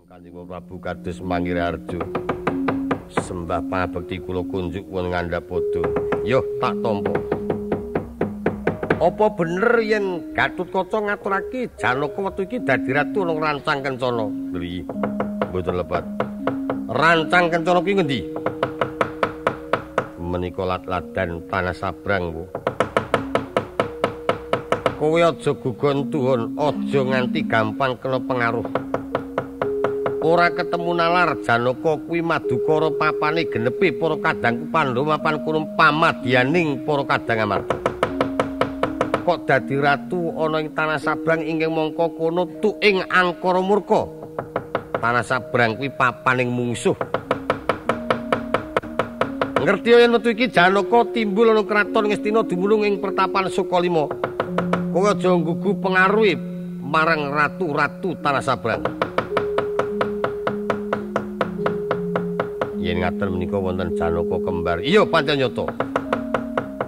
Kanjeng Prabu kados Mangiraharjo. Sembah pangabekti kula kunjuk wonten ngandhap padha. Yo tak tampa. Apa bener yen Gatotkaca ngaturake Janaka wektu iki dadi ratu nang Rancang Kencana? Lho, mboten lepat. Rancang Kencana kuwi ngendi? Menika lat-ladan tanah sabrang, Bu. Kowe aja gugon tuhun, aja nganti gampang kena pengaruh. Ora ketemu nalar Janaka kuwi madukara papane genepi para kadangku Pandhawa mapan kono pamadyaning para kadang Amarta. Kok dadi ratu ana ing tanah sabrang ingkang mangka kono tuing angkara murka. Tanah sabrang kuwi papaning mungsuh. Ngerti yen wektu iki Janaka timbul ana kraton Ngastina dumunung ing pertapan Sukalima. Kowe aja nggugu pengaruhe marang ratu-ratu tanah sabrang. Yen ngaten menika wonten Janaka kembar. Iya pancen nyata.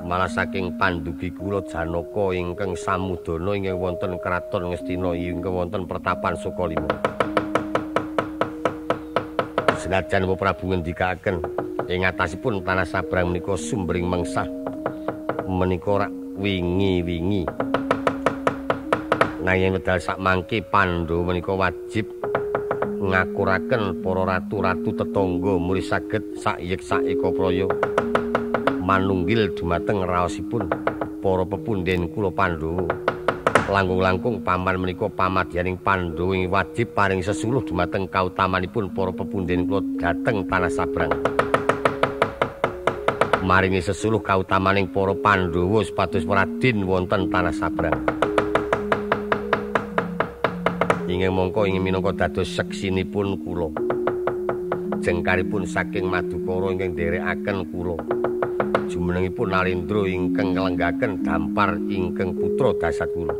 Malah saking pandugi kula Janaka ingkang samudana ingkang wonten kraton Ngastina ingkang wonten pertapan Sukalima. Senajan Bapak Prabu ngendikaken ing atasipun tanah sabrang menika sumbering mengsah menika rak wingi-wingi. Nanging wedal sakmangke Pandhawa menika wajib ngakuraken para ratu-ratu tetangga muri saged sakyek saeka praya manunggil dumateng raosipun para pepundhen kula Pandhawa. Langkung-langkung paman menika pamadyaning Pandhawa ing wajib paring sesuluh dumateng kautamanipun para pepundhen kula dhateng tanah sabrang. Maringi sesuluh kautamaning para Pandhawa supados Raden wonten tanah sabrang. Ingkang mongko ingin minangka dados seksinipun kula. Jengkaripun saking Madukara ingkang nderekaken kula. Jumenengipun Narendra ingkang nglenggaken dampar ingkang putra dasat kula.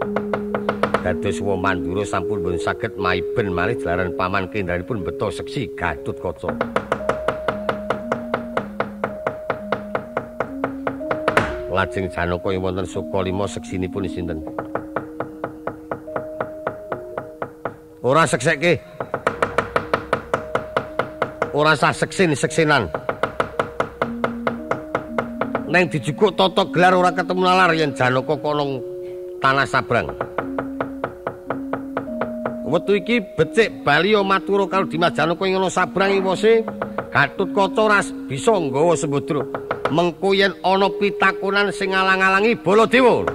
Dados wa Mandura sampun boten saged maiben malih jalaran paman kendranipun beto seksi Gatotkaca. Lajeng Janaka ing wonten Sukalima seksinipun sinten? Ora sekseke. Ora sah seksin-seksinan. Neng dijukuk tata gelar ora ketemu nalar yen Janaka kono tanah sabrang. Wektu iki becik bali matura karo Dimas Janaka ing ana sabrang iwase Gatotkaca ora bisa nggawa sembodra. Mengko yen ana pitakonan sing ngalang-alangi Baladewa.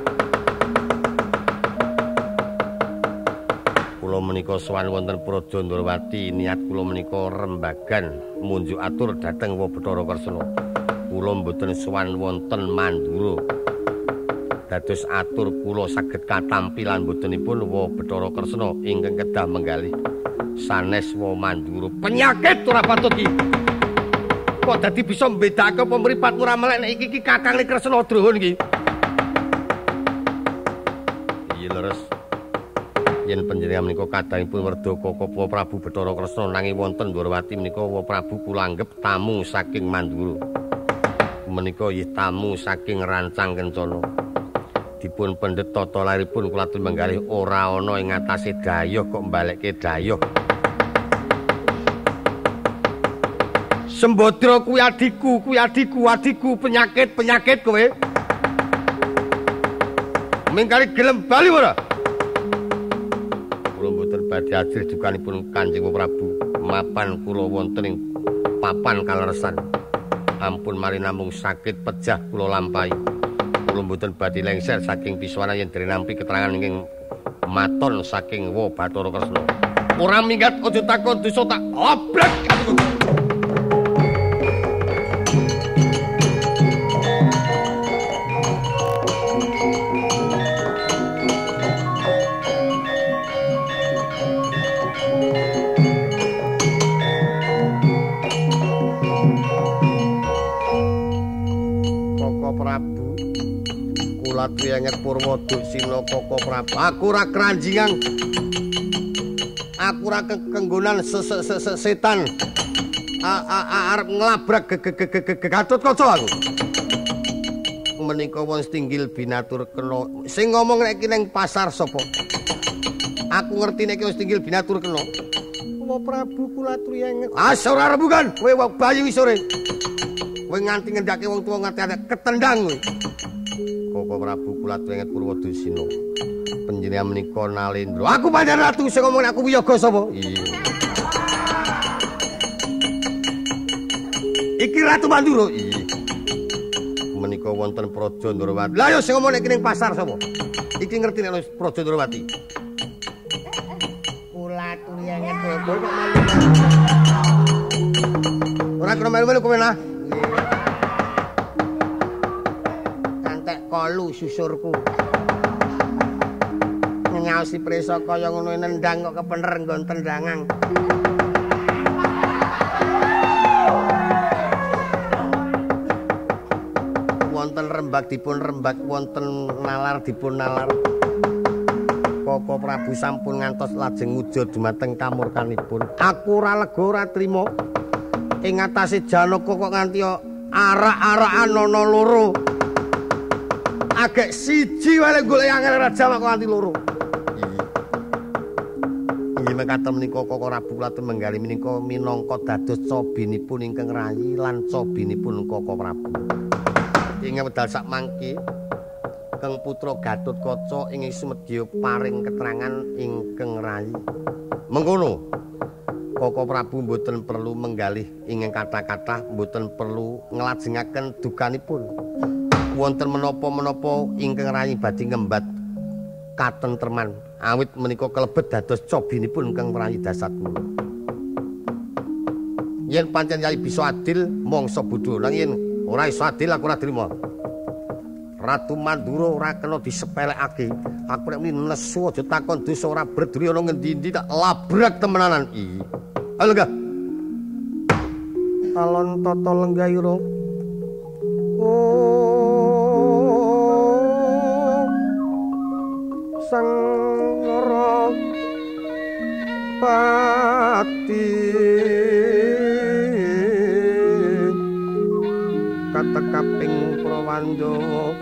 Kula menika sowan wonten Praja Ndrawati, niat kula menika rembagan munjuk atur dhateng Wa Bathara Kresna. Kula mboten sowan wonten Mandura. Dados atur kula saged katampi lan mbotenipun Wa Bathara Kresna ingkang kedah menggalih sanes Wa Mandura. Penyakit ora patut iki. Kok dadi bisa mbedakake apa mripatmu ora melek nek iki iki kakangne Kresna Druhun iki. Iya leres. Yen panjenengan menika kadangipun werda Koko Prabu Bathara Kresna nanging wonten Ndrawati menika Wa Prabu kula anggep tamu saking Mandura. Menika nggih tamu saking Rancang Kencana. Dipun pendhet tata laripun kula atur menggalih ora ana ing atase dayoh kok mbalekke dayoh. Sembodra kuwi adikku, kuwi adikku, adikku penyakit-penyakit kowe. Mingkari gelem bali ora? Kula mboten badhe ajrih dukanipun Kanjeng Prabu. Mapan kula wonten ing papan kaleresan. Ampun mari namung sakit pejah kula lampahi. Kula mboten badhe lengser saking piswana yen dereng nampi keterangan ingkang maton saking Wa Bathara Kresna. Ora minggat aja takon dosa tak oblek. Tuyanget Purwa Duksina Koko Prabu. Aku ora keranjingan. Aku ora kenggonan setan. Arep nglabrak Gatotkaca aku. Menika wong setinggil binatur kena. Sing ngomong nek iki ning pasar sapa? Aku ngerti nek wis tinggil binatur kena. Wa Prabu kula triyeng. Ah ora rembugan, kowe wong bayi sore. Kowe nganti ngendhake wong tuwa nganti ketendang kowe. Koko Prabu kula triyeng Purwadusina. Panjenengan menika Nalendra. Aku pancen ratu sing ngomong aku wiyaga sapa? Iya. Iki Ratu Mandura. Iya. Menika wonten Praja Ndrawati. Lah ya sing ngomong nek ning pasar sapa? Iki ngerti nek Praja Ndrawati. Kula turiyanget kowe kok malu. Ora kena melu-melu kowe nah. Kantek kolu susurku. Nyaosi preso kaya ngono nendang kok kepener nggon tendangan. Wonten rembag dipun rembag, wonten nalar dipun nalar. Koko Prabu sampun ngantos lajeng ngujud dumateng kamurkanipun. Aku ora lega ora trima. Ing atase Janaka kok nganti arak-arakan ana loro. Agek siji wae golek angel raja kok nganti loro. Inggih mekaten menika Koko Prabu kula menggali menika minangka dados cobinipun ingkang rayi lan cobinipun Koko Prabu. Ing wedal sak mangke Kang Putra Gatotkaca ing sumedya paring keterangan ingkang rayi. Mengkono Koko Prabu mboten perlu menggalih ing kata-kata, mboten perlu nglajengaken dukanipun. Wonten menapa-menapa ingkang rayi badhe ngembat katentreman awit menika kelebet dados cobinipun ingkang rayi dasat kula. Yen pancen yai bisa adil mongso bodho, nanging yen ora iso adil aku ora trima. Ratu Mandura ora kena disepelekake. Aku nek muni nesu aja takon dosa ora berduri ana ngendi-endi tak labrak temenanan. Iya. Ayo lenggah. Alon tata lenggahira. Sang Narapati katekaping Prawandawa.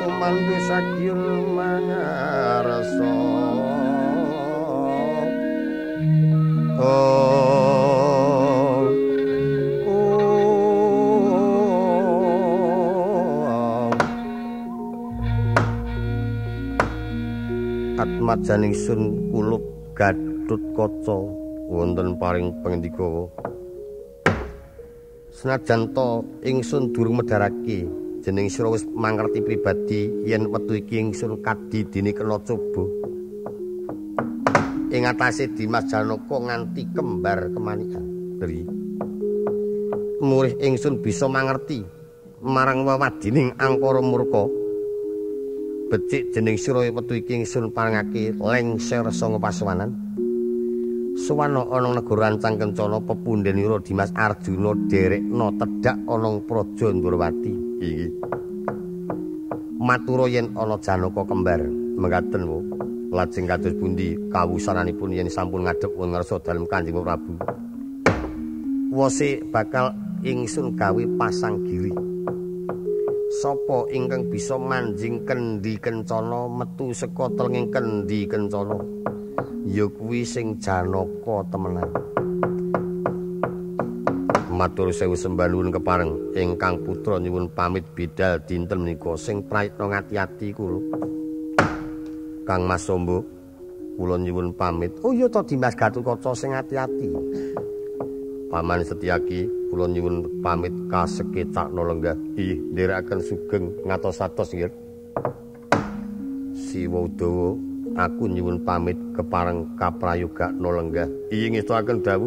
Tumandu sakyun mangarsa. Atmajaning sun kulup Gatotkaca wonten paring pangandika. Senajan ta ingsun durung medharake jeneng sira wis mangerti pribadi yen wektu iki ingsun kadi dene kena coba. Ing atase Dimas Janaka nganti kembar kemanikan. Dri. Murih ingsun bisa mangerti marang wewadining angkara murka. Becik jeneng sira wektu iki ingsun parengake lengser sanga pasuwanan. Suwana ana negara Ancang Kencana pepundhenira Dimas Arjuna derekna tedhak ana Praja Ndrawati. Iki matura yen ana Janaka kembar mekaten wo. Lajeng kados pundi kawusananipun yen sampun ngadhep wong ngarsa dalem Kanjeng Prabu. Wose bakal ingsun gawe pasang giri. Sapa ingkang bisa manjing kendi kencana metu saka telenging kendi kencana ya kuwi sing Janaka temenan. Matur sewu sembah nuwun kepareng ingkang putra nyuwun pamit bidal dinten menika sing prayitna ngati-ati kula. Kang Mas Sombo kula nyuwun pamit. Oh iya to Dimas Gatotkaca sing ati-ati. Paman Setyaki kula nyuwun pamit kasekecakna lenggah. Ih, nderekaken sugeng ngatos-atos nggih. Siwa Udawa, aku nyuwun pamit kepareng kaprayogakna lenggah. Ih, ngestuaken dawuh.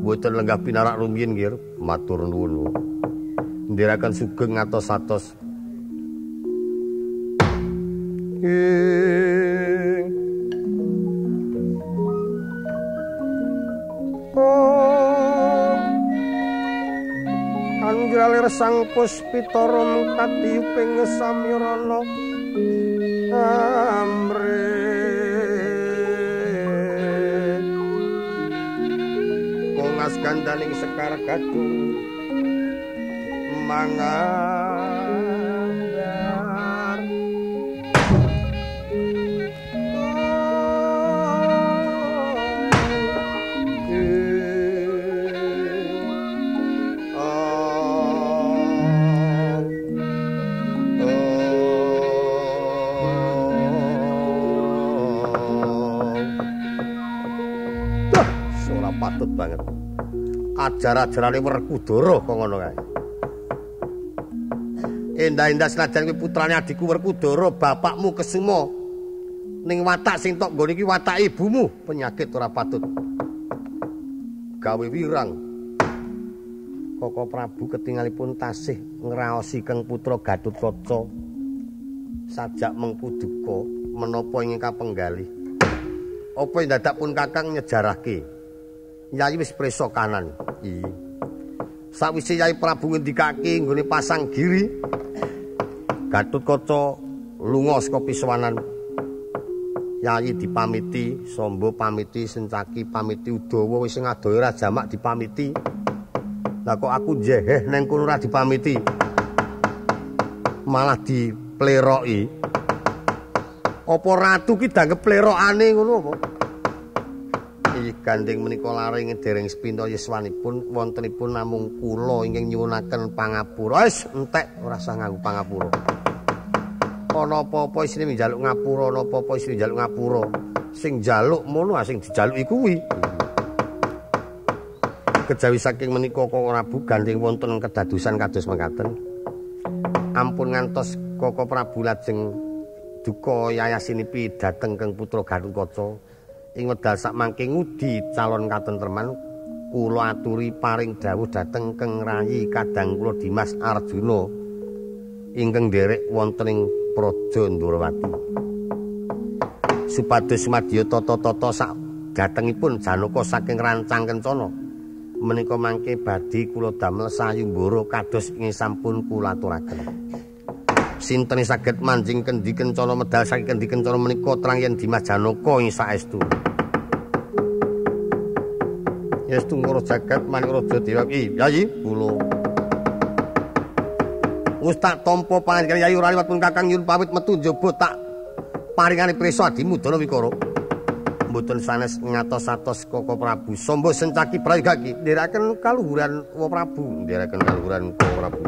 Mboten lenggah pinarak rumiyin nggih, matur nuwun. Nderekaken sugeng ngatos-atos. Kanjralir sang puspitarum katiyuping samirana amre kongas gandaning sekar gadung Mangandar. Ora patut banget. Ajar-ajarane Werkudara kok ngono kae. Endah-endah senajan kuwi putrane adikku Werkudara, bapakmu Kesuma. Ning watak sing tok nggone iki watak ibumu, penyakit ora patut. Gawe wirang. Koko Prabu ketingalipun tasih ngraosi Kang Putra Gatotkaca. Sajak mengku duka menapa ingkang kapenggalih. Apa ing dadak pun Kakang nyejarahke. Yayi wis prisa kanan. Iya. Sawise Yayi Prabu ngendikake nggone pasang giri, Gatotkaca lunga saka pisowanan. Yayi dipamiti, Samba pamiti, Sencaki pamiti, Udawa wis ngadohe ora jamak dipamiti. Lah kok aku njeheh neng kono ora dipamiti. Malah dipleroki. Apa ratu ki danggep plerokane ngono apa? Iki gandeng menika laring dereng sepinta yuswanipun wontenipun namung kula ingkang nyuwunaken pangapura. Wis entek ora usah nganggo pangapura. Ana apa-apa isine njaluk ngapura, ana apa-apa isine njaluk ngapura. Sing njaluk mono sing dijaluki kuwi. Kejawi saking menika Koko Prabu gandeng wonten kedadosan kados mekaten. Ampun ngantos Koko Prabu lajeng duka yayasinipi dhateng Kang Putra Gatotkaca. Ing wedal sakmangke ngudi calon katentreman kula aturi paring dawuh dhateng Kang Rayi kadang kula Dimas Arjuna ingkang nderek wonten ing Praja Ndorowati supados sumadya tata-tata sak datengipun Janaka saking Rancang Kencana menika mangke badhe kula damel sayumbara kados ing sampun kula aturaken. Sinten saged manjing kendi kencana medal saking kendi kencana menika terang yen Dimas Janaka ing saestu. Yestu ngoro jagat manik raja dewa iki. Yayi kula. Wis tak tampa panjenengan Yayi ora liwat pun Kakang nyuwun pamit metu njaba tak paringane prisa adimu Dana Wikara. Mboten sanes ngatos-atos Koko Prabu Samba Sencaki Prayoga ki ndherekaken kaluhuran Wa Prabu, ndherekaken kaluhuran Koko Prabu.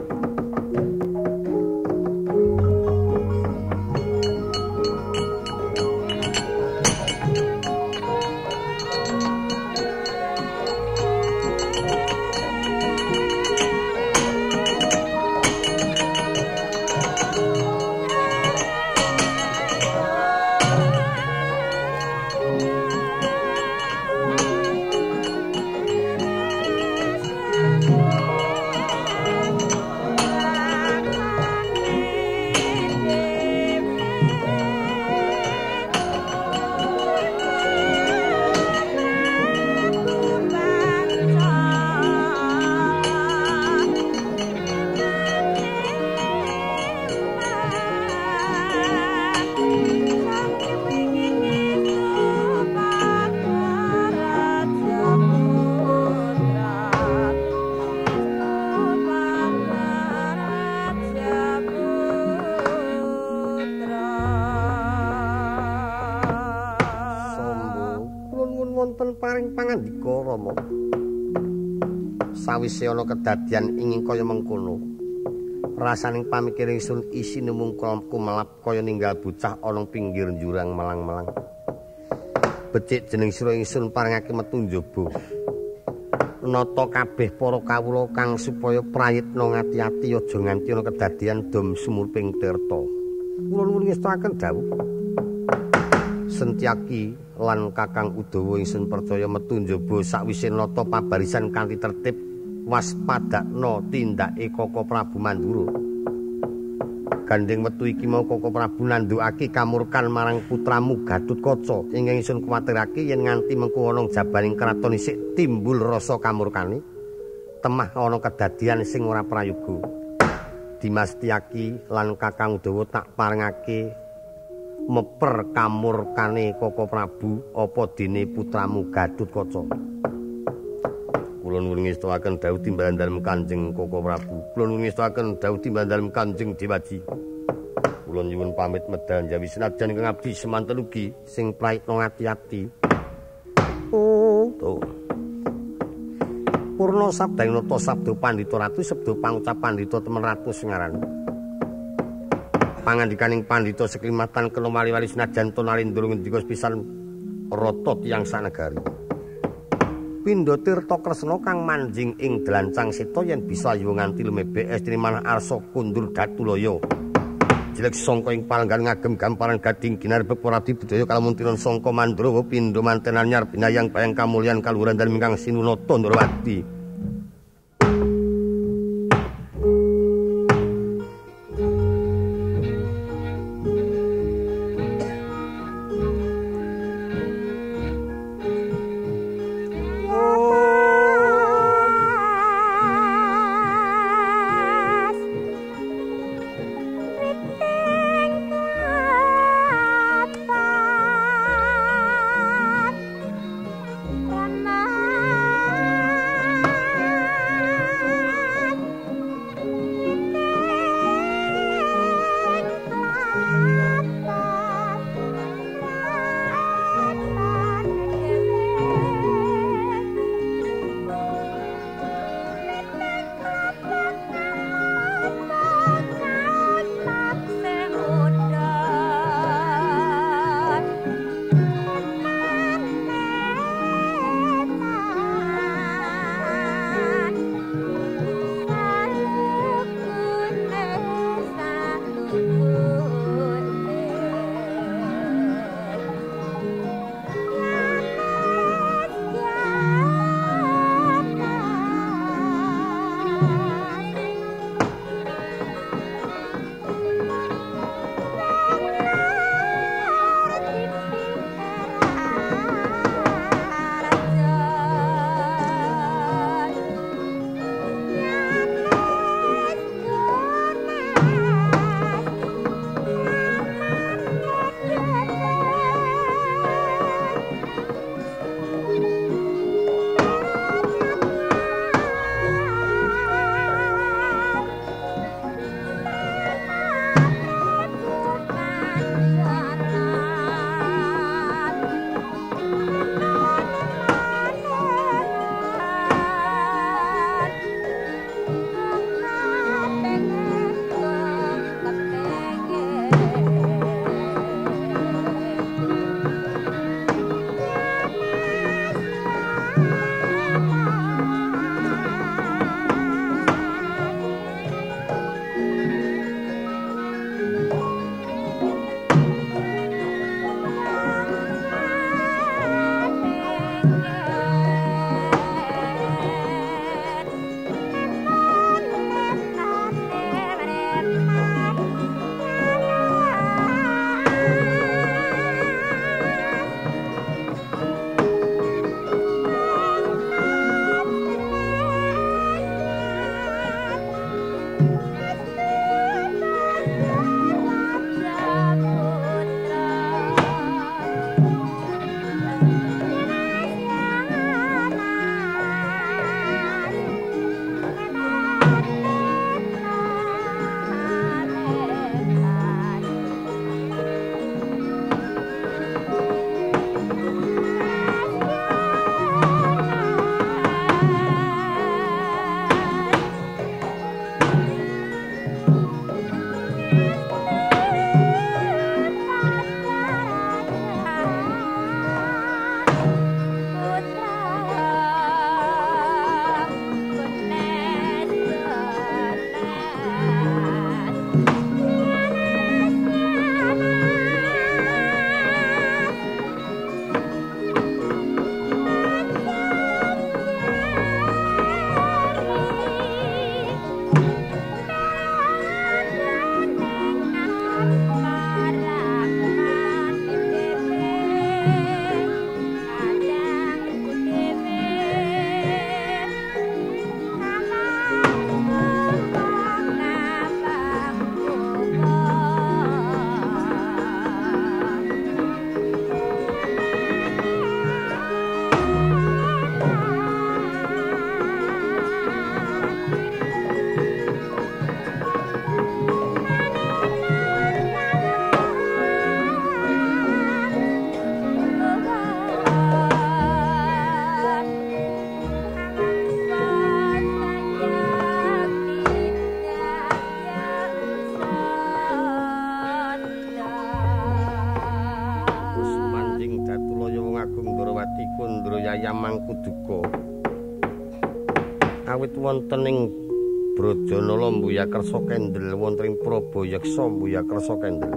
Pangandika Rama. Sawise ana kedadian ingin kaya mengkono, rasaning pamikir ingsun isine mung kumelap kaya ninggal bocah ana pinggir jurang melang-melang. Becik jeneng sira ingsun parengake metu njaba. Nata kabeh para kawula kang supaya prayitna ngati-ati aja nganti ana kedadian dom sumurping tirta. Kula nuwun ngestakaken dawuh. Sentyaki lan Kakang Udawa ingsun percaya metu njaba sakwise nata pabarisan kanthi tertib waspadakna tindake Koko Prabu Mandura. Gandeng metu iki mau Koko Prabu nandukake kamurkan marang putramu Gatotkaca ingkang ingsun kuwatirake yen nganti mengko ana jabaning kraton isik timbul rasa kamurkane temah ana kedadian sing ora prayoga. Dimas Tyaki lan Kakang Udawa tak parengake meper kamurkane Koko Prabu apa dene putramu Gatotkaca. Kula nuwun ngestuaken dawuh timbalan dalem Kanjeng Koko Prabu. Kula nuwun ngestuaken dawuh timbalan dalem Kanjeng Dewaji. Kula nyuwun pamit medal njawi senajan ingkang abdi semanten ugi sing prayitna ati-ati. Oh, tuh. Purna sabdaing nata sabda pandhita ratu sabda pangucap pandhita temen ratu singaran. Pangandikaning pandhita seklimatan kena wali-wali senajan to nalindra ngendika pisan rata tiyang sanegari. Pindha Tirta Kresna kang manjing ing dlancang seta yen bisa ayu nganti lumebek estri manah arsa kundur datulaya. Jelek sangka ing palenggan ngagem gamparan gading ginarbek prabdi budaya kalamuntilan sangka Mandrawa pindha manten anyar binayang bayang kamulyan kaluhuran dalem ingkang sinunata Ndrawati. Rama. Arya Mangkuduka. Awit wonten ing Brajanala mbuya kersa kendel wonten ing Prabayeksa mbuya kersa kendel.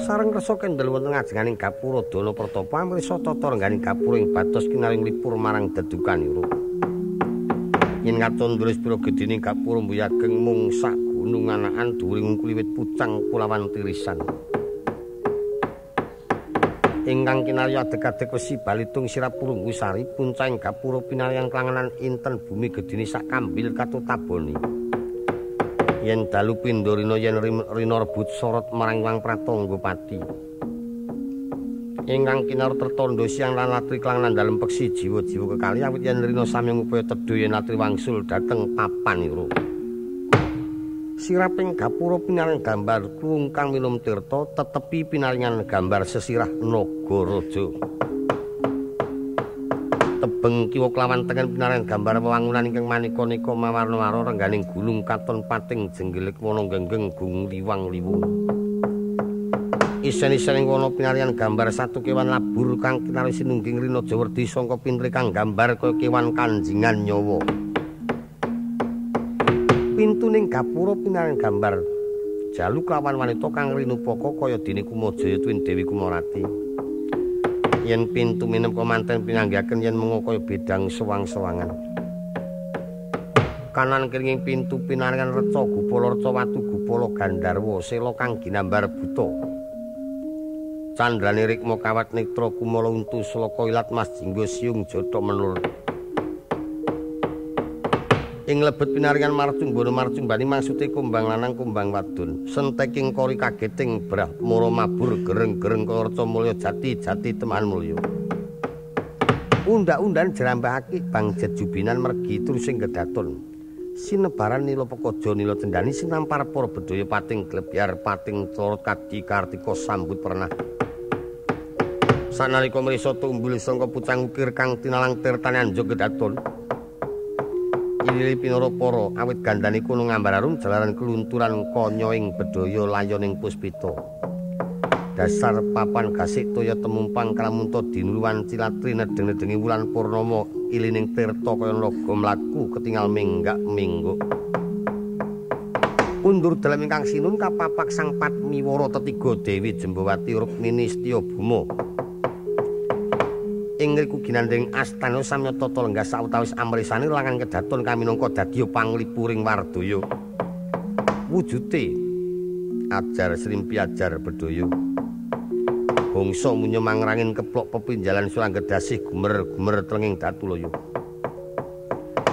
Sareng kersa kendel wonten ngajenganing gapura Dana Pertapa amrisa tata rengganing gapura ing batos kinaring lipur marang dedukanira. Yen katon tulis pira gedhening gapura mbuyageng mung sak gunung anakan dhuwuring wit pucang kulawan tirisan. Ingkang kinarya adeg-adeg wesi balitung sirap purunggu sari puncahing gapura pinaryan klangenan inten bumi gedhene sak kambil katutaboni. Yen dalu pindha rina yen rina rebut sorot marang Hyang Pratangga Pati. Ingkang kinarya tertandha siang lan latri klangenan dalem peksi jiwa-jiwa kekali awit yen rina sami ngupaya tedha yen latri wangsul dhateng papanira. Siraping gapura pinaringan gambar kluwung kang minum tirta tetepi pinaringan gambar sesirah nagaraja. Tebeng kiwa kelawan tengen pinaringan gambar wewangunan ingkang maneka-neka mawarna-warna rengganing gunung katon pating jenggelek wana genggeng gung liwang-liwung. Isen-isen ing wana pinaringan gambar satu kewan labur kang kinarya sinungging rina jawerdi sangka pintri kang gambar kaya kewan kanjingan nyawa. Pintuning gapura pinaringan gambar jalu kelawan wanita kang rinupaka kaya dene Kumajaya tuwin Dewi Kumarati. Yen pintu minem kemanten pinanggihaken yen mengo kaya bedang sewang-sewangan. Kanan kiringing pintu pinaringan reca gupala reca watu gupala gandharwa sela kang ginambar buta. Candrane rikma kawat netra kumala untu slaka ilat mas jingga siung jatha menur. Ing lebet pinaringan marcumbana marcumbani maksude kumbang lanang kumbang wadon. Senteking kori kageting brahmara mabur gereng-gereng kaya reca mulya jati-jati temahan mulya. Undha-undhan jrambahake bang jejubinan mergi terus sing gedaton. Sinebaran nila pekaja nila cendhani sinampar para bedhaya pating glebyar pating corot kadi kartika sambut pernah. Sanalika mrisa tumbul sangka pucang ukir kang tinalang tirtane anjuk gedaton. Ilili pinara para awit gandane kono ngambar arum jalaran kelunturan konyoing bedhaya layoning puspita. Dasar papan gasik toya temumpang kramunta dinuluwan cilatri nedeng-nedengi wulan purnama ilining tirta kaya naga mlaku ketingal minggak-mingguk. Undur dalem ingkang sinun kapapak sang Padmiwara tetiga Dewi Jembawati Rukmini Setyabuma. Ing ngriku ginandhing astana samya tata lenggah sawetawis amrisani langan kedaton kaminangka dadiya panglipuring wardaya. Wujute ajar srimpi ajar bedhaya. Bangsa munya mangrangin keplok pepinjalan surangedasih gumer-gumer tlenging datulaya.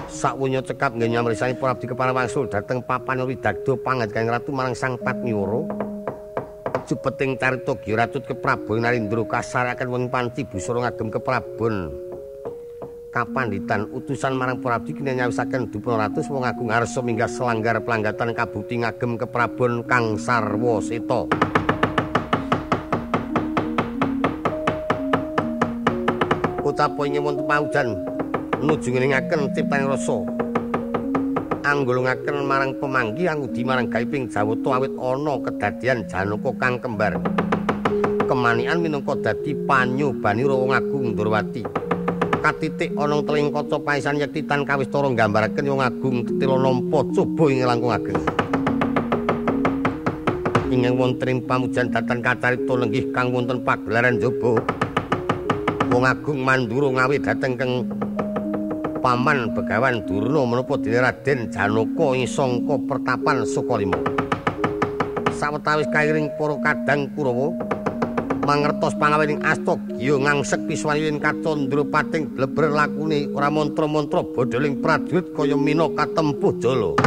Sawunya cekap nggih nyamrisani para abdi kepara wangsul dhateng papan widagda pangandikan ratu marang Sang Padmiwara. Jupeting carita Gyoratut Keprabon Narendra kasaraken wong panci busana ngagem keprabon kapanditan utusan marang para abdi kene nyawisaken dupana ratus wong agung arsa minggah selanggar pelanggatan kabukti ngagem keprabon kang sarwa seta. Utapa ing wonten paujan nuju ngeningaken ciptaning rasa anggolongaken marang pemanggi angudi marang gaiping jawata awit ana kedadian Janaka kang kembar. Kemanikan minangka dadi panyobanira wong agung Ndrawati. Katitik ana teling kaca paisan yekti tan kawistara nggambaraken wong agung tetela nampa coba ing langkung ageng. Ingkang wonten ing pamujan datan kacarita lenggih kang wonten pagelaran jaba. Wong agung Mandura ngawi dhateng keng paman Begawan Durna menapa dene Raden Janaka ing sangka pertapan Sukalima. Sawetawis kairing para kadang Kurawa mangertos pangawening asta giya ngangsek piswani kacandra pating bleber lakune ora mantra-mantra bodholing prajurit kaya mina katempuh jala.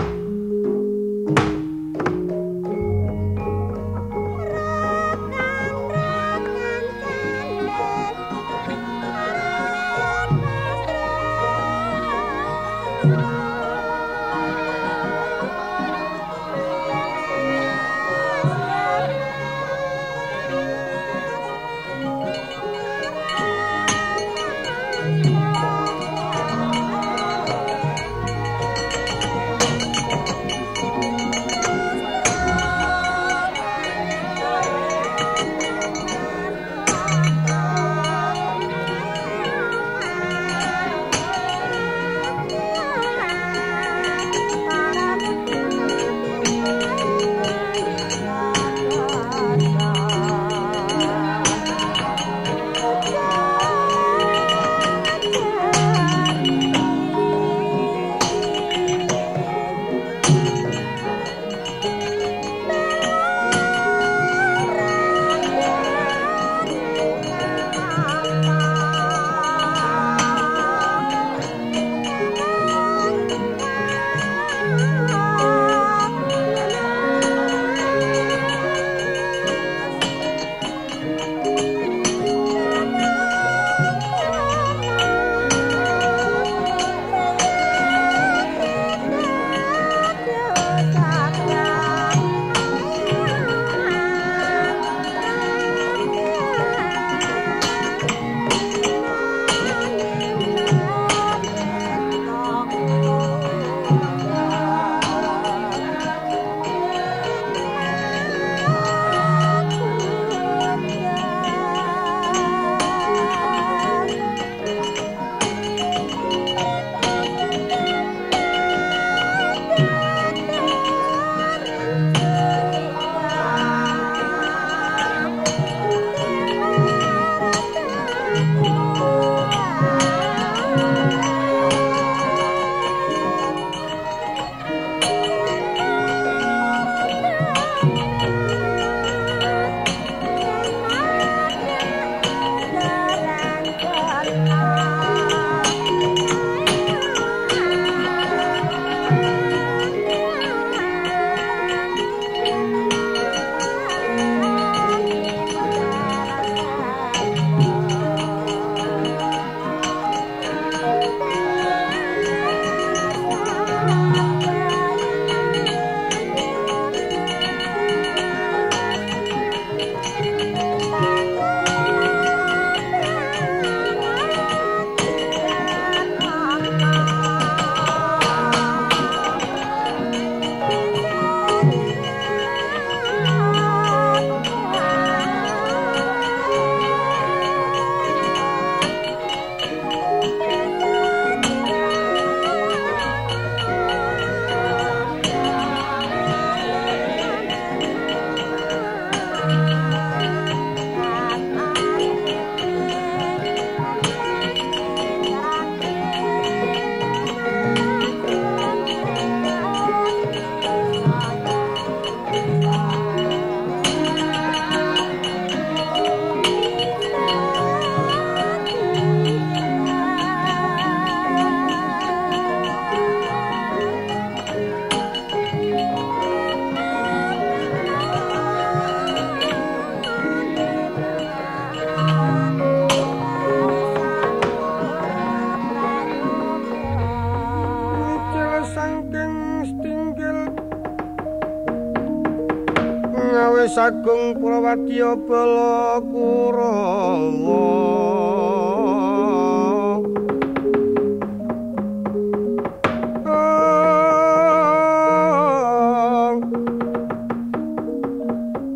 keris agung Prawatiya bala Kurawa.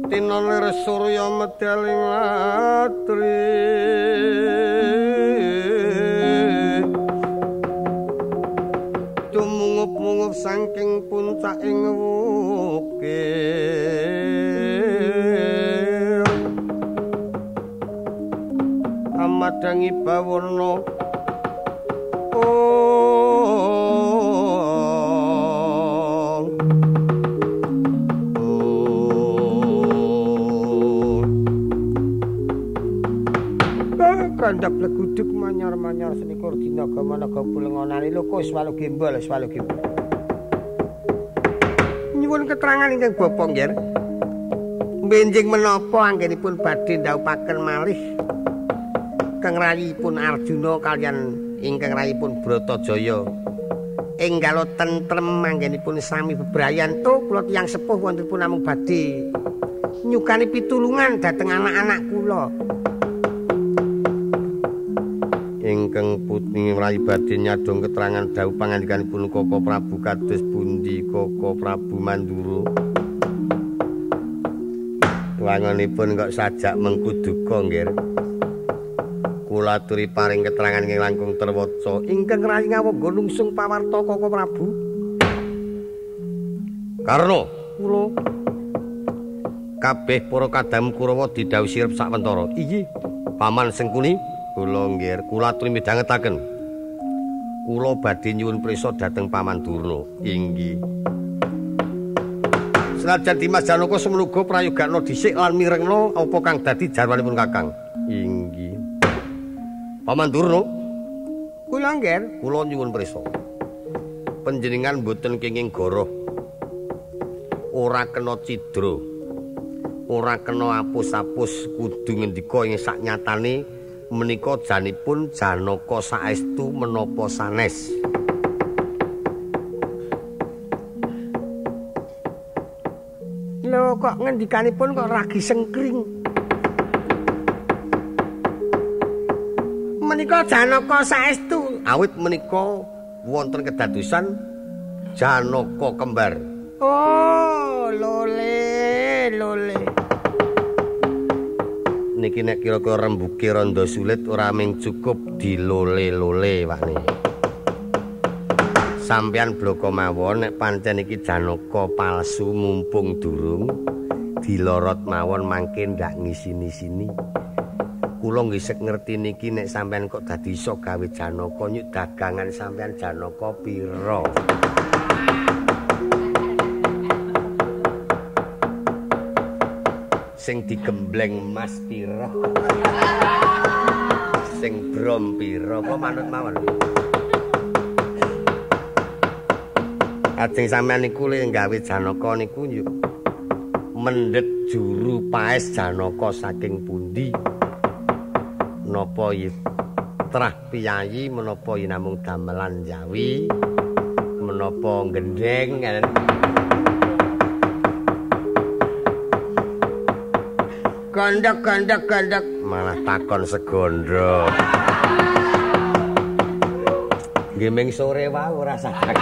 Tina lir surya medal ing latri. Tumungup-mungup saking puncaking wukir. Amadangi bawana Kandhap leguduk manyar-manyar selikur dina gamanaga pulengonane loko swalu gembol swalu gembol. Nyuwun keterangan ingkang Bapak nggih. Benjing menapa anggenipun badhe ndhawuhaken malih kang rayipun Arjuna kaliyan ingkang rayipun Bratajaya. Enggalo tentrem anggenipun sami bebrayan to kula tiyang sepuh wontenipun namung badhe nyukani pitulungan dhateng anak-anak kula. Ingkang putri mrayi badhe nyadong keterangan dawuh pangandikanipun Koko Prabu kados pundi Koko Prabu Mandura. Wangunipun kok sajak mengku duka nggih. Kula aturi paring keterangan ingkang langkung terwaca. Ingkang rayi ngawangga nungsung pawarta Koko Prabu. Karna kula kabeh para kadam Kurawa didhawuhi sirep sawentara. Inggih, Paman Sengkuni. Kula nggih, kula aturi midhangetaken. Kula badhe nyuwun prisa dhateng Paman Durna. Inggih. Senajan Dimas Janaka semono uga prayogakna dhisik lan mirengna apa kang dadi jarwanipun Kakang. Inggih. Paman Durna, kula nggih, kula nyuwun prisa. Panjenengan mboten kenging goroh. Ora kena cidra. Ora kena apus-apus, kudu ngendika ing saknyatane menika janipun Janaka saestu menapa sanes. Lho kok ngendikanipun kok ragi sengkring. Menika Janaka saestu. Awit menika wonten kedadosan Janaka kembar. Oh, lole lole. Niki nek kira-kira rembuke randa sulit ora mung cukup dilole-lole wakne. Sampeyan bloko mawon nek pancen iki Janaka palsu mumpung durung dilorot mawon mangke ndak ngisini-sini. Kula nggih sek ngerti niki nek sampeyan kok dadi iso gawe Janaka nyuk dagangan sampeyan Janaka pira. Sing digembleng mas pira, sing brom pira, kok manut mawon. Ajeng sampeyan niku le gawe Janaka niku yuk mendhet juru paes Janaka saking pundi? Napa trah piyayi menapa namung damelan Jawi, menapa gendheng. Gondok gondok gondok malah takon segondro. Nggih ming sore wae ora sadar.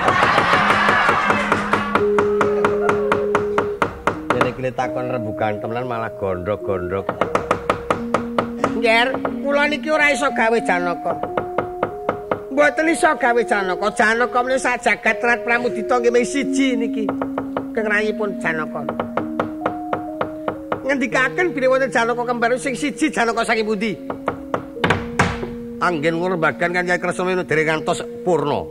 Yen iki takon rembugan temenan malah gondok-gondok. Nggih, kula niki ora iso gawe Janaka. Mboten iso gawe Janaka. Janaka menika sak jagat rat Pramudita nggih ming siji niki. Keng rayipun Janaka. Ngendikaken bilih wonten Janaka kembar sing siji Janaka saking pundi? Anggen ngrembagan kan Kyai Kresna dereng ngantos purna.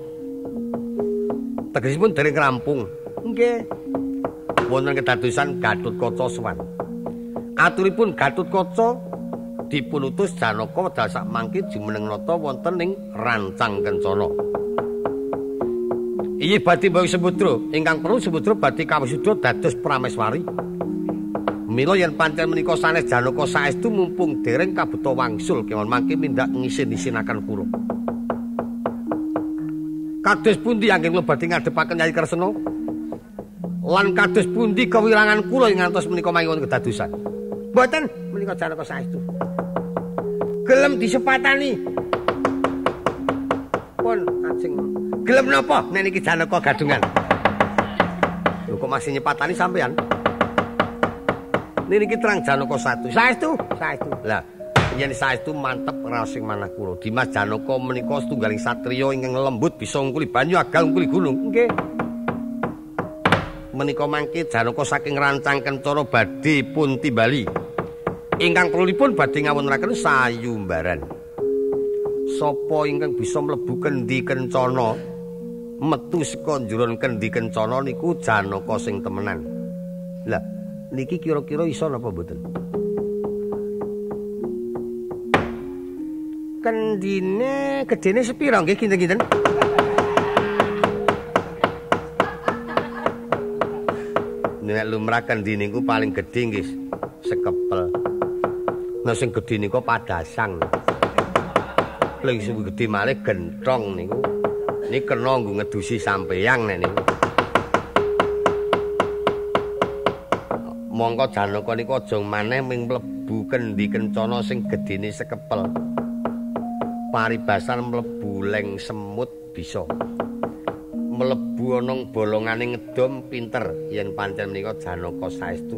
Tegesipun dereng rampung. Nggih. Wonten kedadosan Gatotkaca sowan. Aturipun Gatotkaca dipunutus Janaka wedal sak mangke jumeneng nata wonten ing Rancang Kencana. Iyi badhe mbayang Sembadra, ingkang perlu Sembadra badhe kawisuda dados prameswari. Mila yen pancen menika sanes Janaka saestu mumpung dereng kabeta wangsul kemawon mangke mindak ngisin-isinaken kula. Kados pundi anggen kula badhe ngadhepaken Kyai Kresna? Lan kados pundi kewirangan kula ing ngantos menika mangke kedadosan? Mboten, menika Janaka saestu. Gelem disepatani. Pun ajeng. Gelem napa nek niki Janaka gadungan? Lho kok masih nyepatani sampean? Niki terang Janaka satu. Saestu, saestu. Lah, yen saestu mantep raos sing manah kula. Dimas Janaka menika setunggaling satriya ingkang lembut bisa ngungkuli banyu agal ngungkuli gunung. Nggih. Menika mangke Janaka saking rancang kencana badhe pun timbali. Ingkang perlunipun badhe ngawontenaken sayumbaran. Sapa ingkang bisa mlebu kendi kencana, metu saka njeron kendi kencana niku Janaka sing temenan. Lah, niki kira-kira iso napa mboten? Kendine gedene sepira nggih kinten-kinten? Nek lumrah kendi niku paling gedhe nggih sekepel. Nah sing gedhe niku padasang. Lha sing gedhe malih genthong niku. Niki kena nggo ngedusi sampeyang nek niku. Mongko Janaka niku aja maneh ming mlebu kendi kencana sing gedene sekepel. Paribasan mlebu leng semut bisa. Mlebu ana bolongane ngedom pinter yen pancen menika Janaka saestu.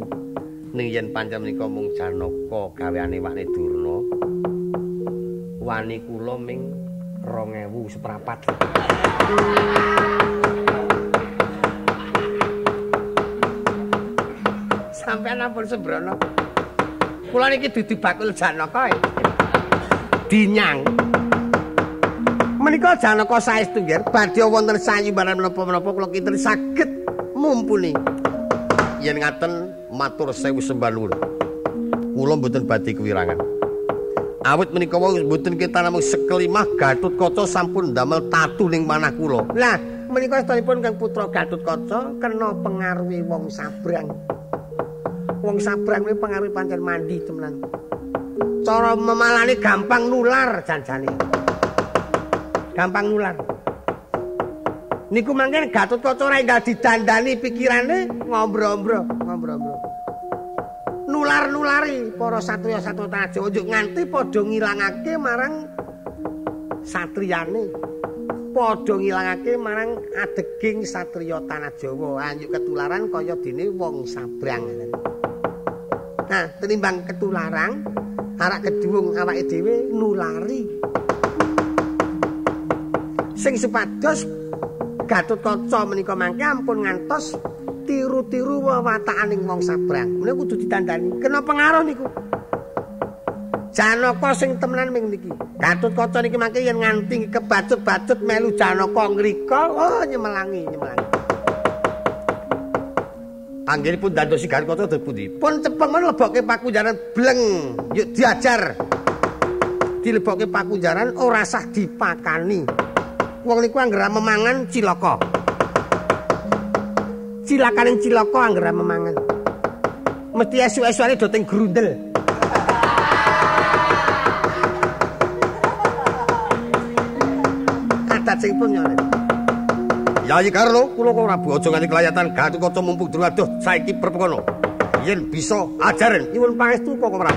Ning yen pancen menika mung Janaka gaweane wane Durna, wani kula ming 2000 seprapat. Sampeyan ampun sembrono. Kula niki dudu bakul Janaka e. Dinyang. Menika Janaka saestu nggih badhe wonten sayumbaran menapa-menapa kula kinten saged mumpuni. Yen ngaten matur sewu sembah nuwun. Kula mboten badhe kewirangan. Awit menika wau mboten kita namung sekelimah Gatotkaca sampun ndamel tatu ning manah kula. Lah menika sedanipun Kang Putra Gatotkaca kena pengaruhe wong sabrang. Wong sabrang kuwi pengaruhe pancen mandi temenan. Cara memalane gampang nular janjane. Gampang nular. Niku mangken Gatotkaca ora enggal didandani pikirane ngombro-ombro, ngombro-ombro. Nular-nulari para satriya-satriya Tanah Jawa njuk nganti padha ngilangake marang satriyane. Padha ngilangake marang adeging satriya Tanah Jawa, anjuk ketularan kaya dene wong sabrang. Nah, tenimbang ketularan, arak keduwung awake dhewe nulari. Sing supados Gatotkaca menika mangke ampun ngantos tiru-tiru wewatakaning wong sabrang. Menika kudu ditandani. Kena pengaruh niku. Janaka sing temenan ming niki. Gatotkaca niki mangke yen nganti kebacut-bacut melu Janaka ngrika, oh nyemelangi, nyemelangi. Anggenipun dandosi Gatotkaca dos pundi? Pun cepeng men lebokke pakunjaran bleng, yuk diajar. Dilebokke pakunjaran ora sah dipakani. Wong niku anggere memangan cilaka. Cilakaning cilaka anggere memangan. Mesti esuk-esukane do teng grundel. Adat sing pun nyore. Yayi Karno, kula kok ora aja nganti kelayatan Gatotkaca mumpung durung adoh saiki perpekono. Yen bisa ajaren nyuwun pangestu kok ora.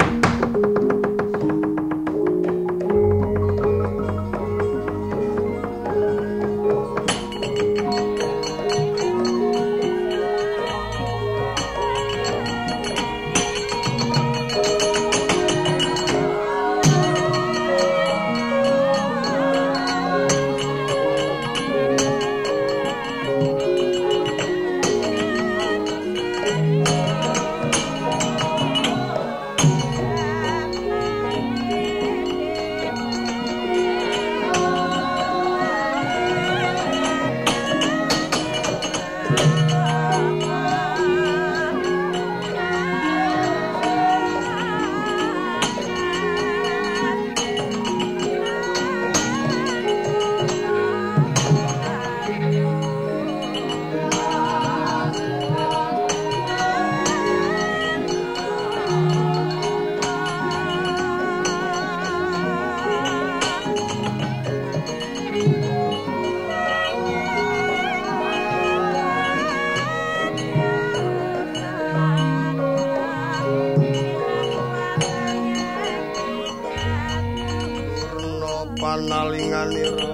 Palinganira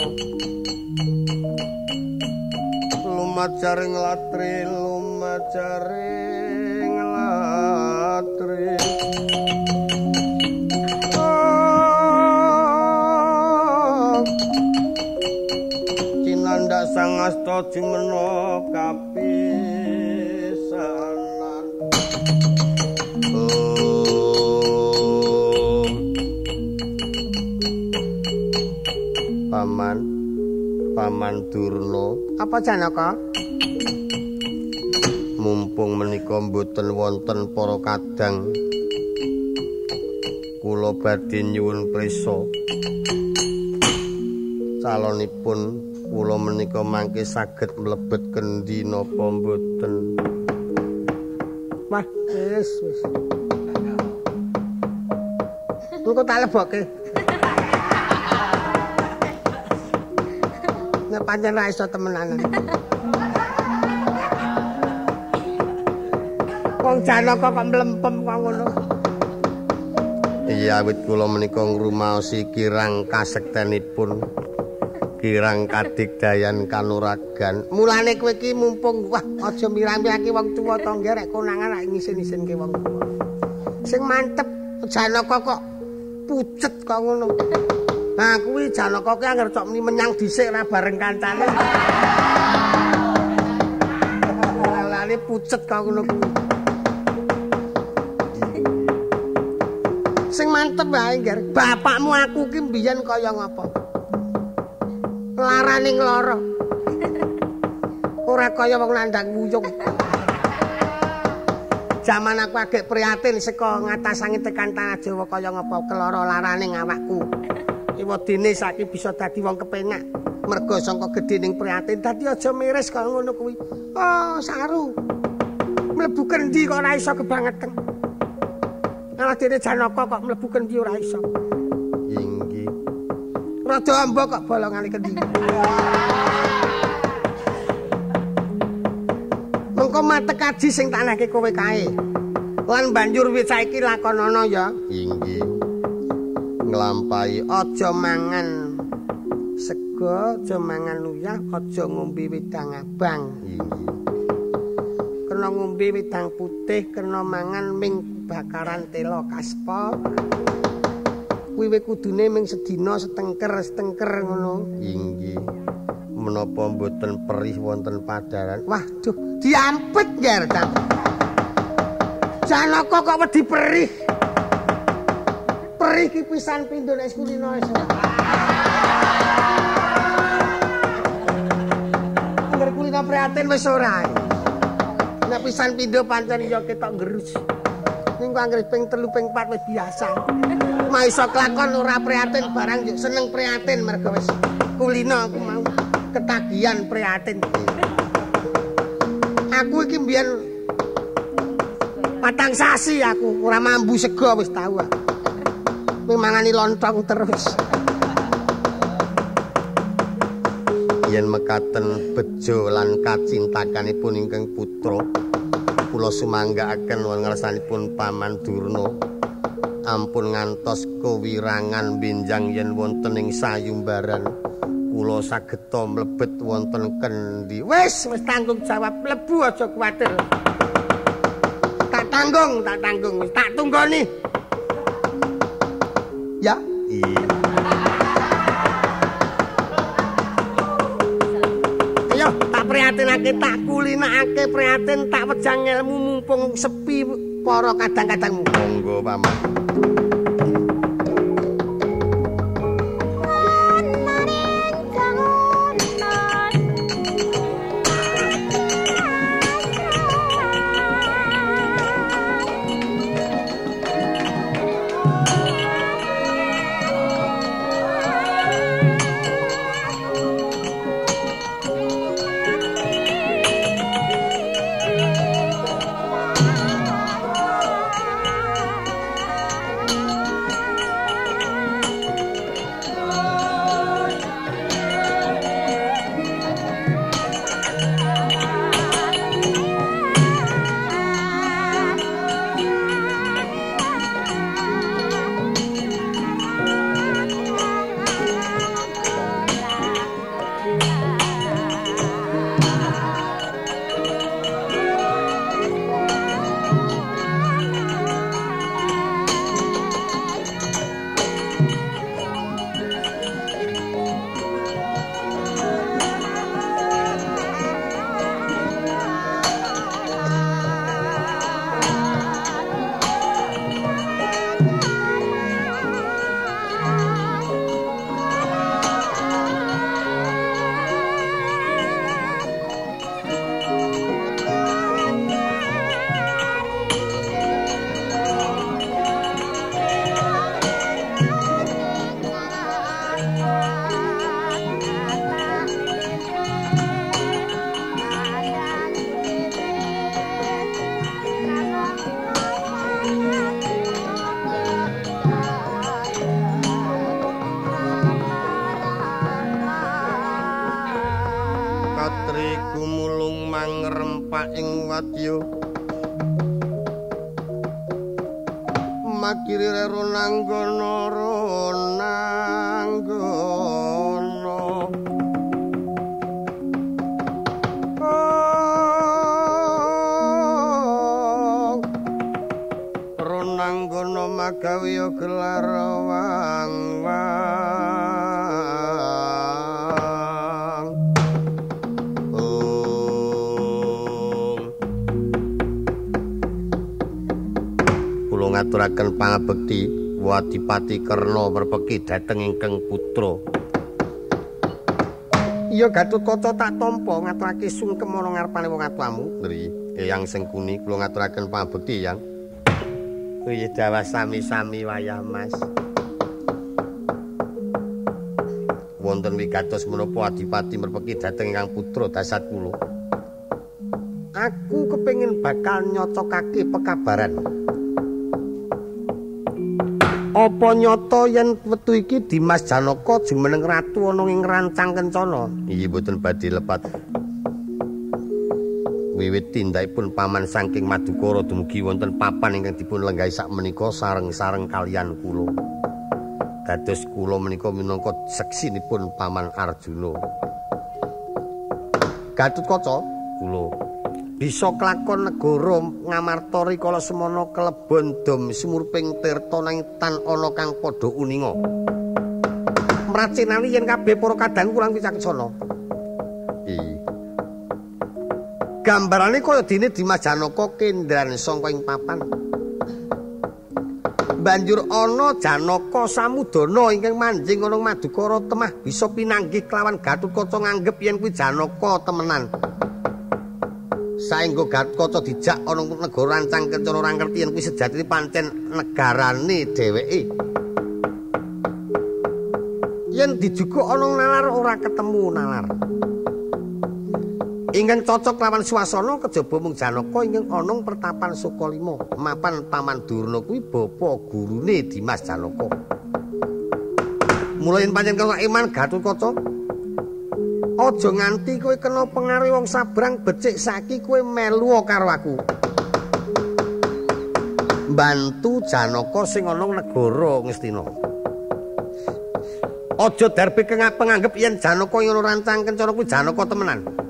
lumajaring latri lumajaring latri cinandak sang asta jumena kapisanan. Paman, Paman Durna. Apa Janaka? Mumpung menika mboten wonten para kadang, kula badhe nyuwun prisa. Calonipun kula menika mangke saged mlebet kendhi napa mboten? Wah, wis wis. Engko tak lebokke. Nek pancen ra iso temenanan. Wong Janaka kok mlempem kok ngono. Iya, awit kula menika ngrumaosi kirang kasektenipun, kirang kadigdayan kanuragan. Mulane kowe iki mumpung wah aja mirang-mirangke wong tuwa to nggih rek konangan rek ngisin-isinke wong tuwa. Sing mantep Janaka kok pucet kok ngono. Nah kuwi Janaka ki anggere cok muni menyang dhisik ora bareng kancane. Lale pucet kok ngono kuwi. Sing mantep wae nggih. Bapakmu aku ki mbiyen kaya ngapa? Larane nglara. Ora kaya wong nandhang wuyung. Jaman aku agek prihatin saka ngatasangi tekan tanah Jawa kaya ngapa kelara larane awakku. Iwadene saiki bisa dadi wong kepenak mergo sangka gedhe ning prihatin dadi aja miris kaya ngono kuwi. Oh, saru. Mlebu kendhi kok ora iso kebangetan. Malah dene Janaka kok mlebu kendhi ora iso. Inggih. Rada amba kok bolongane kendhi. Mengko matek kaji sing tanahke kowe kae. Lan banjur wit saiki lakonana ya. Inggih. Nglampahi aja mangan sego, aja mangan uyah, aja ngombe wedang abang. Inggih. Kena ngombe wedang putih, kena mangan ming bakaran tela kaspa. Kuwi kudune ming sedina setengker-setengker ngono. Inggih. Menapa mboten perih wonten padaran? Wah, duh, diampet nger ta. Janaka kok wedi perih. Perih ki pisan pindho nek kulino iso. Angger kulino prihatin wis ora. Nek pisan pindho pancen ya ketok nggerus. Ning kok anggere ping 3 ping 4 wis biasa. Ma iso kelakon ora prihatin barang yo seneng prihatin mergo wis kulino aku mau ketagihan prihatin. Aku iki mbiyen 4 sasi aku ora mambu sego wis tau aku. Ming mangani lontong terus. Yen mekaten bejo lan kacintakanipun ingkang putra, kula sumanggaaken wonten ngarsanipun Paman Durna. Ampun ngantos kewirangan benjang yen wonten ing sayumbaran kula sageta mlebet wonten kendhi. Wis wis tanggung jawab mlebu aja kuwatir. Tak tanggung, tak tanggung, wis tak tunggoni. Ya. Iya. Ayo tak prihatinake, tak kulinakake prihatin, tak wejang ilmu mumpung sepi para kadang-kadangmu. Monggo Paman. wadya makiri ronanggana ronanggana ronanggana magawe gelar wang wang. Kula ngaturaken pangabekti Wadipati Karna merpeki dhateng ingkang putra. Iya Gatotkaca tak tampa ngaturake sungkem ana ngarepane wong atuamu. Nggih, Eyang Sengkuni kula ngaturaken pangabekti, Yang. Nggih dawah sami-sami wayah Mas. Wonten wigatos menapa Adipati merpeki dhateng ingkang putra dasat kula. Aku kepengin bakal nyocokake pekabaran. Apa nyata yen wektu iki Dimas Janaka jumeneng ratu ana ing Rancang Kencana? Iya mboten badhe lepat. Wiwit tindakipun paman saking Madukara dumugi wonten papan ingkang dipun lenggahi sakmenika sareng-sareng kaliyan kula. Dados kula menika minangka seksinipun paman Arjuna. Gatotkaca kula bisa klakon negara Ngamarta rikala semana kelebon dom sumurping tirta nang tan ana kang padha uninga. Mracinani yen kabeh para kadang kurang wicaksana. Iya. Gambarane kaya dene Dimas Janaka kendran sangka ing papan. Banjur ana Janaka Samudana ingkang manjing ana Madukara temah bisa pinanggih kelawan Gatotkaca nganggep yen kuwi Janaka temenan. Saengga Gatotkaca dijak ana negara Rancang Kencana ora ngerti yen kuwi sejatine pancen negarane dheweke. Yen dijukuk ana nalar ora ketemu nalar. Ingkang cocok lawan swasana kejaba mung Janaka ingkang ana pertapan Sukalima, mapan Paman Durna kuwi bapa gurune Dimas Janaka. Mula yen pancen kena iman Gatotkaca, aja nganti kowe kena pengaruh wong sabrang becik saiki kowe melu karo aku. Bantu Janaka sing ana negara Ngastina. Aja darbe penganggep yen Janaka ing ana Rancang Kencana kuwi Janaka temenan.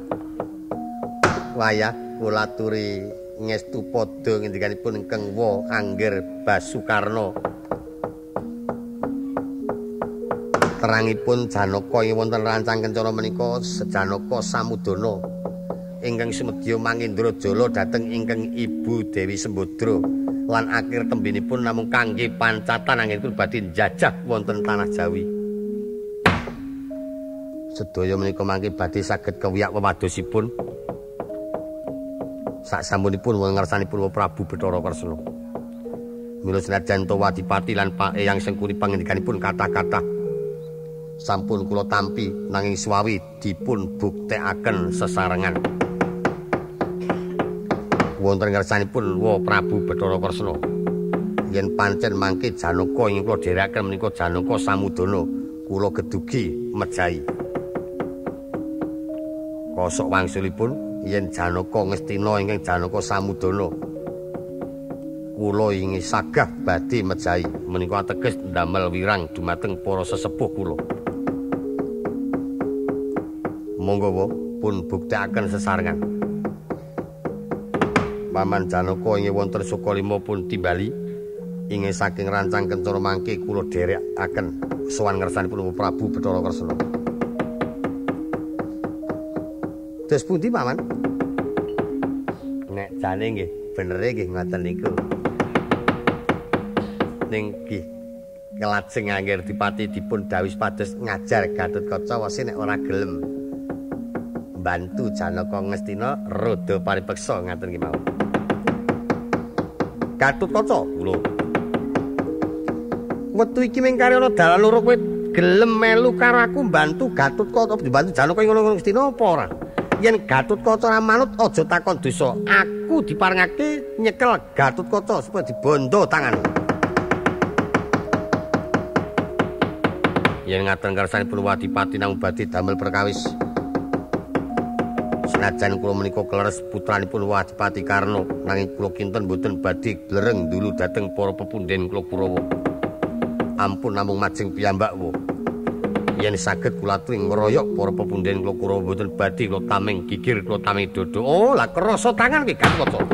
Wayah kula aturi ngestu padha ngendikanipun ingkang wa Angger Basukarna. Terangipun Janaka ing wonten Rancang Kencana menika Janaka Samudana ingkang sumedya mangindra jala dhateng ingkang Ibu Dewi Sembadra lan akhir tembinipun namung kangge pancatan anggenipun badhe njajah wonten tanah Jawi. Sedaya menika mangke badhe saged kewiyak wewadosipun saksampunipun wonten ngarsanipun Prabu Bathara Kresna. Mila senajan to Wadipati lan Pak Eyang Sengkuni pangendikanipun kathah-kathah sampun kula tampi nanging suwawi dipun buktekaken sesarengan. Wonten ngarsanipun wa Prabu Bathara Kresna yen pancen mangke Janaka ing kula dherekaken menika Janaka Samudana kula gedugi mejahi. Kosok wangsulipun yen Janaka Ngastina ingkang Janaka Samudana kula inggih sagah badhe mejahi menika ateges ndamel wirang dumateng para sesepuh kula. Monggo wa pun buktekaken sesarengan. Paman Janaka inggih wonten Sukalima pun timbali inggih saking Rancang Kencana mangke kula dherekaken sowan ngersanipun Prabu Bathara Kresna. Terus pundi Paman? Nek jane nggih benere nggih ngoten niku. Ning nggih kelajeng Angger Dipati dipun dawuhi pados ngajar Gatotkaca wase nek ora gelem bantu Janaka Ngastina rada paripeksa ngaten ki mawon. Gatotkaca kula. Wektu iki ming kari ana dalan loro kowe gelem melu karo aku bantu Gatotkaca bantu Janaka ing Ngastina apa ora? Yen Gatotkaca ora manut aja takon dosa. Aku diparengake nyekel Gatotkaca supaya dibondo tangan. Yen ngaten kersanipun Wadipati namung badhe damel perkawis. Senajan kula menika kleres putranipun Adipati Karna, nanging kula kinten mboten badhe blereng dulu dhateng para pepunden kula Kurawa. Ampun namung majeng piyambak wa. Yen saged kula aturi ngroyok para pepunden kula Kurawa mboten badhe kula tameng gigir, kula tameng dodo. Oh, lah kerasa tangan ki Gatotkaca.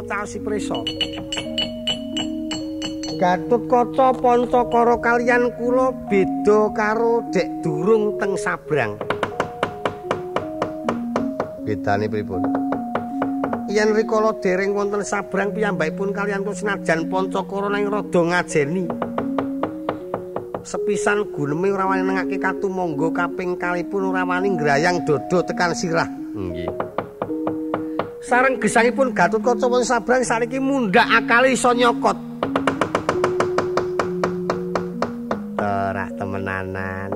Caosi prisa. Gatotkaca Pancakara kaliyan kula beda karo dek durung teng sabrang. Bedane pripun? Yen rikala dereng wonten sabrang piyambakipun kaliyan kula senajan Pancakara nanging rada ngajeni. Sepisan guneme ora wani nengake katumangga, kaping kalipun ora wani ngrayang dada tekan sirah. Nggih. Sareng gesangipun Gatotkaca wonten sabrang saniki mundhak akale iso nyokot. Ora temenanan.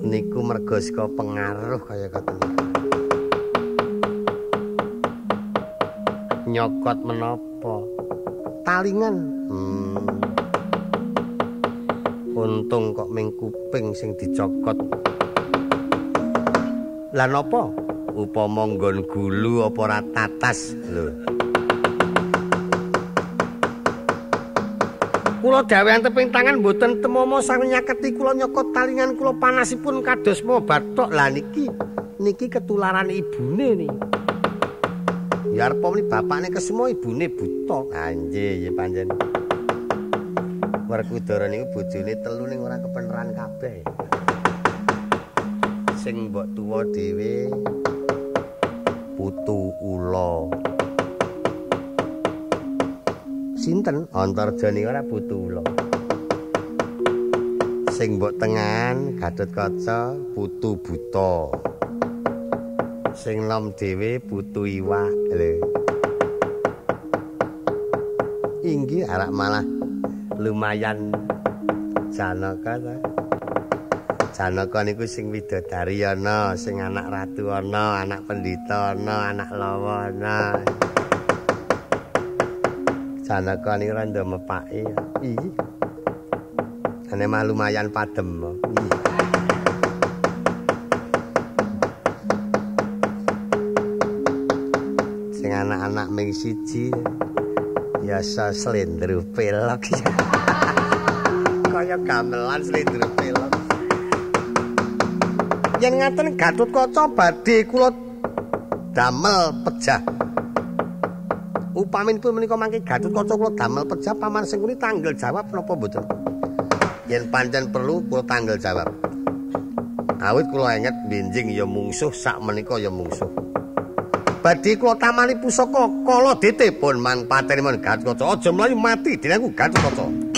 Niku merga saka pengaruh kaya ngoten. Nyokot menapa? Talingan. Untung kok ming kuping sing dicokot. Lah napa? Upama nggon gulu apa ora tatas lho. Kula dawuhan teping tangan mboten temomo sareng nyaketi kula nyokot talingan kula panasipun kados mau bathok. Lah niki niki ketularan ibune niki. Ya arep muni bapakne Kesuma ibune buta. Anjih ya pancen. Werkudara niku bojone telu ning ora kepeneran kabeh. Sing mbok tuwa dhewe putu ula. Sinten? Antarja niku ora putu ula. Sing mbok tengan Gatotkaca putu buta. Sing nom dhewe putu iwak lho. Inggih arak malah lumayan Janaka ta. Janaka niku sing widodari ana, sing anak ratu ana, anak pendhita ana, anak lawa ana. Janaka niku rada mepake. Iya. Ane mah lumayan padem. Iya. Sing anak-anak ming siji ya slendro pelok. Kaya gamelan slendro pelok. Yen ngaten Gatotkaca badhe kula damel pejah. Upaminipun menika mangke Gatotkaca kula damel pejah, Paman Sengkuni tanggel jawab napa mboten? Yen pancen perlu kula tanggel jawab. Awit kula inget benjing ya mungsuh, sak menika ya mungsuh. Badhe kula tamani pusaka kala dete pun mang pateni mon Gatotkaca aja mlayu mati dene aku Gatotkaca.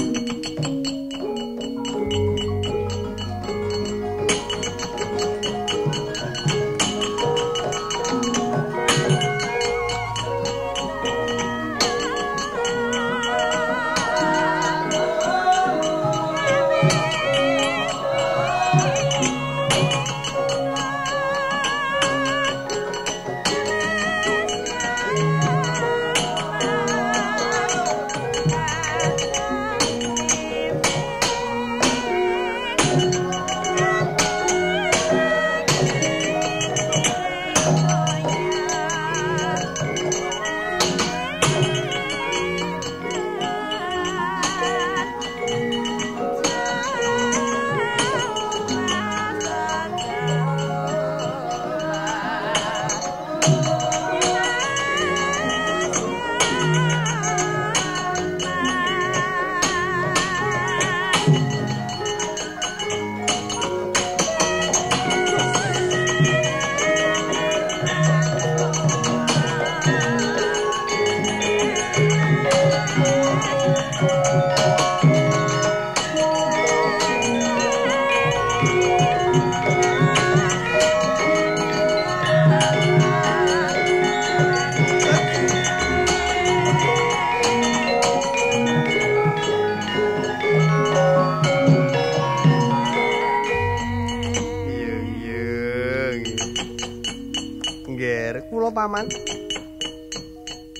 Paman.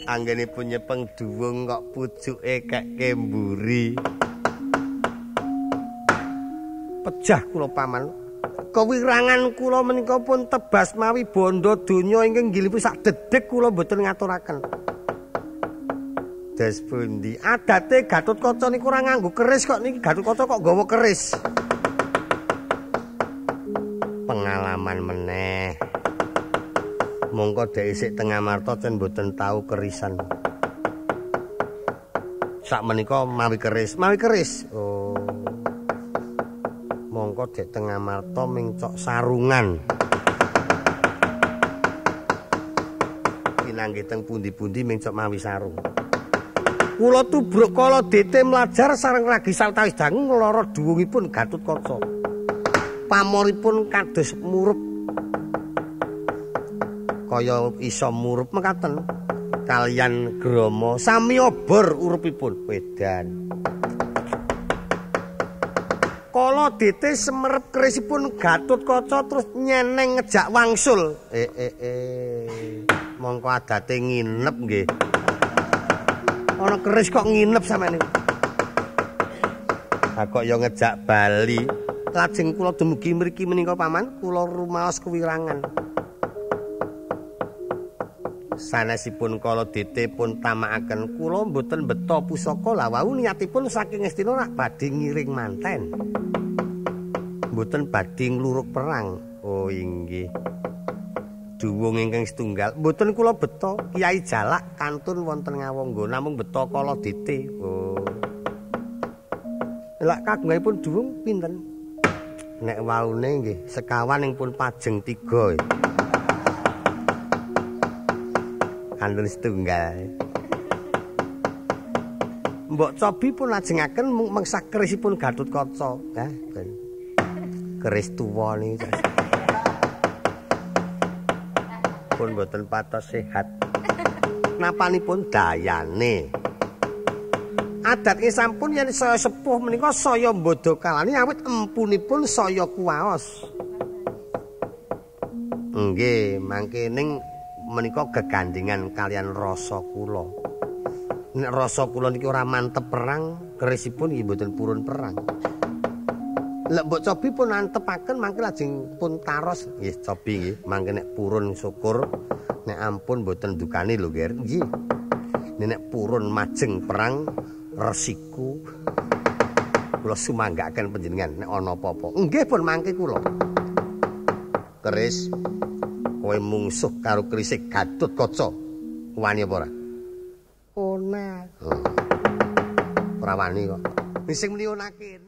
Anggenipun nyepeng duwung kok pucuke kekke mburi. Pejah kula paman. Kewirangan kula menika pun tebas mawi bondo donya ingkang nggilipun sak dedeg kula mboten ngaturaken. Des pundi? Adate Gatotkaca niku ora nganggo keris kok niki Gatotkaca kok nggawa keris. Pengalaman meneh. Mongko dhek isik teng Amarta cen mboten tau kerisan. Sak menika mawi keris, mawi keris. Oh. Mongko dhek teng Amarta mingcok sarungan. Pinanggih teng pundi-pundi mingcok mawi sarung. Kula tubruk kala dete mlajar sareng ragi sawetawis dangu nglara duwungipun Gatotkaca. Pamoripun kados murup. Kaya iso murup mekaten kaliyan grama sami obor urupipun wedan. Kala dete semerep kerisipun Gatotkaca terus nyeneng ngejak wangsul. Mongko adate nginep nggih. Ana keris kok nginep sampeyan niku. Ha kok ya ngejak bali. Lajeng kula dumugi mriki menika paman, kula rumaos kewirangan. Sanesipun kala dete pun tamakaken kula mboten beto pusaka lah wau niatipun saking Ngastina rak badhe ngiring manten. Mboten badhe ngluruk perang. Oh inggih. Duwung ingkang setunggal mboten kula beto Kyai Jalak kantun wonten Ngawangga namung beto kala dete. Oh. Lak kagunganipun duwung pinten? Nek waune nggih sekawan ing pun pajeng 3. Kantun setunggal. Mbok cobi pun lajengaken mengsah kerisipun Gatotkaca. Hah, ben. Keris tuwa niki. Pun mboten patos sehat. Napanipun dayane. Adat sampun yen saya sepuh menika saya mbodhokalani awit empunipun saya kuwaos. Nggih, mangke ning menika gegandingan kalian rasa kula. Nek rasa kula niki ora mantep perang, kerisipun nggih mboten purun perang. Lek mbok cobi pun antepaken mangke lajeng pun taros. Nggih, cobi nggih, mangke nek purun syukur, nek ampun mboten dukani lho, Ger. Nggih. Nek purun majeng perang resiku kula sumanggaaken panjenengan nek ana apa-apa. Nggih pun mangke kula. Keris kowe mungsuh karo kerise Gatotkaca. Wani apa ora? Ora. Ora wani kok. Sing muni ana kene.